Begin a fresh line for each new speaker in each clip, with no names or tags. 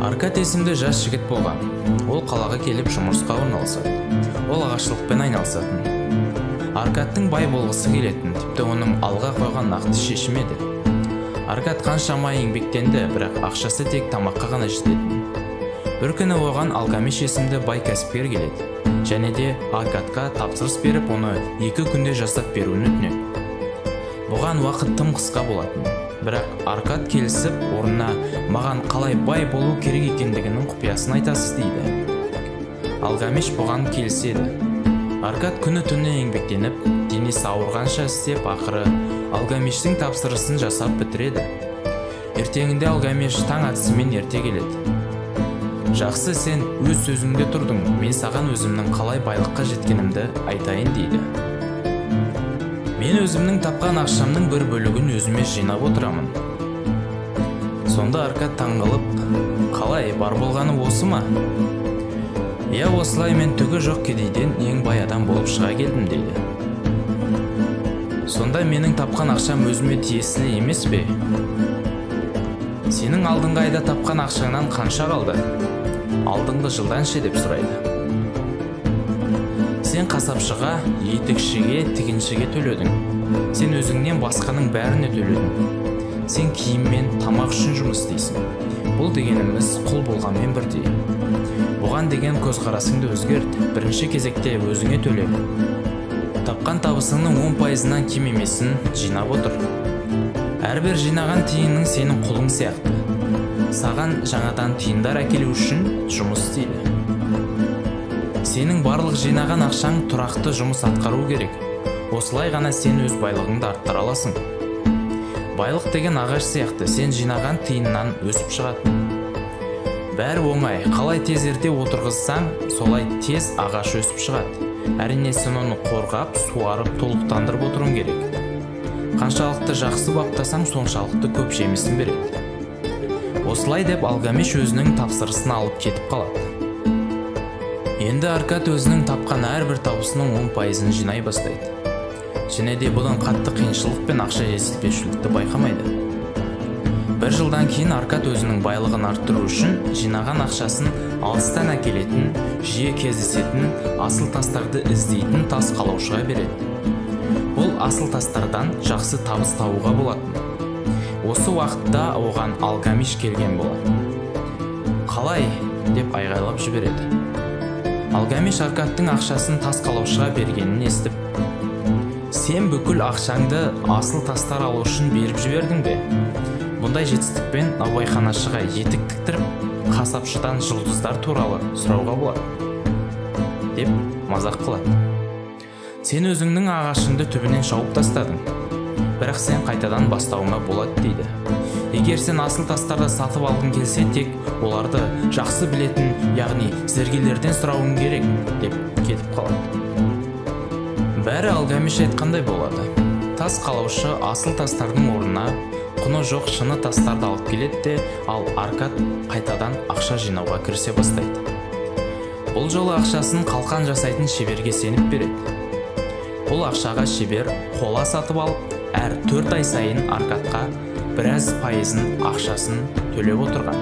Аркад есімді жас жігіт болған. Ол қалаға келіп жұмысқа орналасады. Ол ағашшылықпен айналысатын. Аркадтың бай болғысы келетін, тіпті оның алға қойған нақты шешімі еді. Аркад қаншама еңбектенді, бірақ ақшасы тек тамаққа ғана жететін. Бір күні оған Алгамеш есімді бай кәсіпкер келеді. Және де Аркадқа тапсырыс беріп, оны 2 күнде жасап беруін өтінеді. Бұған уақыт тым қысқа болатын. Бірақ Аркад келісіп, орнына маған қалай бай болу керек екендігінің құпиясын айтасыз дейді. Алгамеш бұған келіседі. Аркад күні-түні еңбектеніп, денесі ауырғанша істеп, ақыры Алгамештің тапсырысын жасап бітіреді. Ертеңінде Алгамеш таң атысымен ерте келеді. Жақсы, сен өз сөзіңде тұрдың, мен саған өзімнің қалай байлыққа жеткенімді айтайын дейді. Мен өзімнің тапқан ақшамның бір бөлігін өзіме жинап отырамын. Сонда Аркад таңғалып, қалай, бар болғаны осы ма? Иә, осылай мен түгі жоқ кедейден ең бай адам болып шыға келдім дейді. Сонда менің тапқан ақшам өзіме тиесілі емес пе? Сенің алдыңғы айда тапқан ақшаңнан қанша қалды? Алдыңғы жылдан ше деп сұрайды. Сен қасапшыға, етікшіге, тігіншіге төледің. Сен өзіңнен басқаның бәріне төледің. Сен киім мен тамақ үшін жұмыс істейсің. Бұл дегеніміз құл болғанмен бірдей. Бұған деген көзқарасыңды өзгерт. Бірінші кезекте өзіңе төле. Тапқан табысыңның 10%-ынан кем емесін жинап отыр. Әрбір жинаған тиынның сенің құлың сияқты. Саған жаңадан тиындар әкелу үшін жұмыс істейді. Сенің барлық жинаған ақшаң тұрақты жұмыс атқару керек. Осылай ғана сен өз байлығыңды арттыра аласың. Байлық деген ағаш сияқты, сен жинаған тиыннан өсіп шығады. Бәрі оңай, қалай тез ерте отырғызсаң, солай тез ағаш өсіп шығады. Әрине сен оны қорғап, суарып, толықтандырып отыруың керек. Қаншалықты жақсы баптасаң, соншалықты көп жемісін береді. Осылай деп Алгамеш өзінің тапсырысын алып кетіп қалады. Енді Аркад өзінің тапқан әрбір табысының 10%-ын жинай бастайды. Және де бұдан қатты қиыншылық пен ақша жетіспеушілікті байқамайды. Бір жылдан кейін Аркад өзінің байлығын арттыру үшін жинаған ақшасын алыстан әкелетін, жиі кездесетін асыл тастарды іздейтін тас қалаушыға береді. Бұл асыл тастардан жақсы табыс табуға болатын. Осы уақытта оған Алгамеш келген болады. Қалай? Деп айғайлап жібереді. Алгамеш Аркадтың ақшасын тас қалаушыға бергенін естіп, сен бүкіл ақшаңды асыл тастар алу үшін беріп жібердің бе? Бұндай жетістікпен наубайханашыға етік тіктіріп, қасапшыдан жұлдыздар туралы сұрауға болады, деп мазақ қылады. Сен өзіңнің ағашыңды түбінен шауып тастадың, бірақ сен қайтадан бастауыңа болады дейді. Егер сен асыл тастарды сатып алғың келсе, тек оларды жақсы білетін, яғни зергерлерден сұрауың керек, деп кетіп қалады. Бәрі Алгамеш айтқандай болады. Тас қалаушы асыл тастардың орнына құны жоқ шыны тастарды алып келеді де, ал Аркад қайтадан ақша жинауға кірісе бастайды. Бұл жолы ақшасын қалқан жасайтын шеберге сеніп береді. Бұл ақшаға шебер қола сатып алып, әр 4 ай сайын Аркадқа біраз пайызын ақшасын төлеп отырған.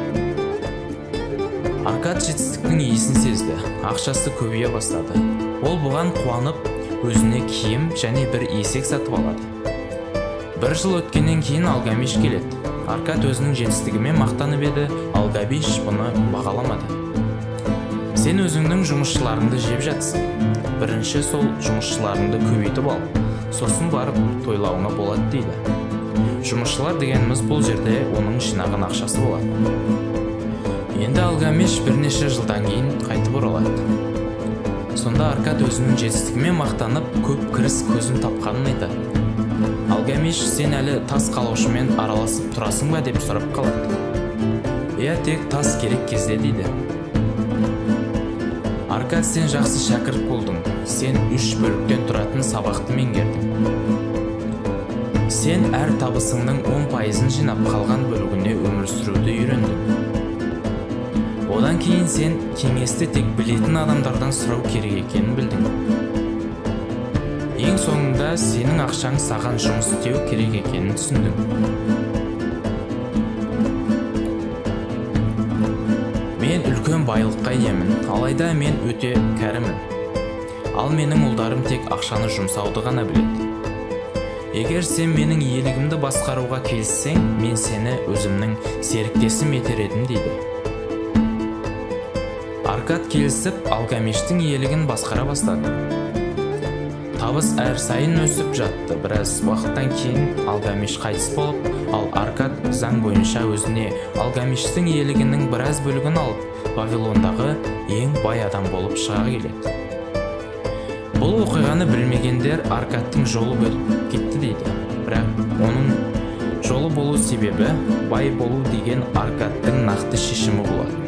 Аркад жетістіктің иісін сезді, ақшасы көбейе бастады. Ол бұған қуанып, өзіне киім және бір есек сатып алады. Бір жыл өткеннен кейін Алгамеш келеді. Аркад өзінің жетістігімен мақтанып еді, Алгамеш бұны бағаламады. Сен өзіңнің жұмысшыларыңды жеп жатсың. Бірінші сол жұмысшыларыңды көбейтіп ал, сосын барып тойлауыңа болады дейді. Жұмысшылар дегеніміз бұл жерде оның жинаған ақшасы болады. Енді Алгамеш бірнеше жылдан кейін қайтып оралады. Сонда Аркад өзінің жетістігімен мақтанып, көп кіріс көзін тапқанын айтады. Алгамеш, сен әлі тас қалаушымен араласып тұрасың ба деп сұрап қалады. Иә, тек тас керек кезде дейді. Аркад, сен жақсы шәкірт болдың. Сен 3 бөліктен тұратын сабақты меңгердің. Сен әр табысыңның 10%-ын жинап қалған бөлігіне өмір сүруді үйрендің. Одан кейін сен кеңесті тек білетін адамдардан сұрау керек екенін білдің. Ең соңында сенің ақшаң саған жұмыс істеу керек екенін түсіндің. Мен үлкен байлыққа иемін, алайда мен өте кәрімін. Ал менің ұлдарым тек ақшаны жұмсауды ғана біледі. Егер сен менің иелігімді басқаруға келіссең, мен сені өзімнің серіктесім етер едім, дейді. Аркад келісіп, Алгамештің иелігін басқара бастады. Табыс әр сайын өсіп жатты. Біраз уақыттан кейін Алгамеш қайтыс болып, ал Аркад заң бойынша өзіне Алгамештің иелігінің біраз бөлігін алып, Вавилондағы ең бай адам болып шыға келеді. Бұл оқиғаны білмегендер Аркадтың жолы өтіп кетті дейді. Бірақ оның жолы болу себебі бай болу деген Аркадтың нақты шешімі болады.